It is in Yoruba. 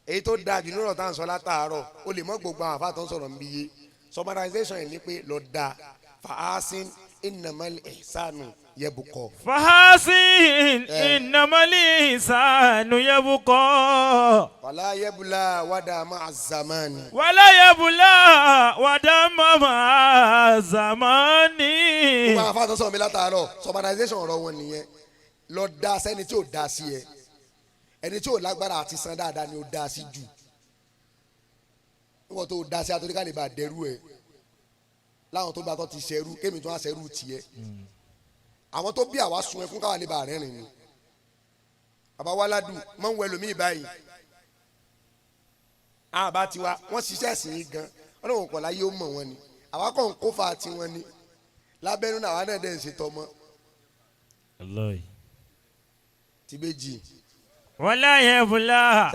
Èyí tó dáa jù nírọ̀ tá à ń sọ látàárọ̀, o lè mọ gbogbo àwọn àfáà tó ń sọ̀rọ̀ níbi iye summarization yìí ni pé lọ da fàásìn innamal ihsanu yabqa. فحسن إنما الإحسان يبقى. Wala yabla wada ma'a zamani. ولا يبلى ودم مع الزمان. Gbogbo àwọn àfáà tó ń sọ̀rọ̀ mi látàárọ̀, summarization ọ̀rọ̀ wọn nìyẹn. Lọ da sẹ́ni tí ò da sí ẹ, ẹni tí ò lágbára àti san dáadáa ni ó da sí jù. Níwọ̀n tó da sí àtòrí ká lè bá dẹrú ẹ láwọn tó bá tọ́ ti ṣẹrú, kémi tó wá ṣẹrú tiẹ̀. Àwọn tó bí àwa sun ẹkún káwa lè bá rẹ́rìn ni. Bàbá wa ládùn mọ́ ń wẹ lómi báyìí. Àbá tiwa wọ́n ṣiṣẹ́ ẹ̀sìn yìí gan, wọ́n lóun kọ̀ láyé ó mọ̀ wọn ni. Àwa kàn ń kó fa tiwọn ni lábẹ́nú náà, àwa náà dẹ̀ ń ṣe tọmọ tí méjì. ولا يبلى.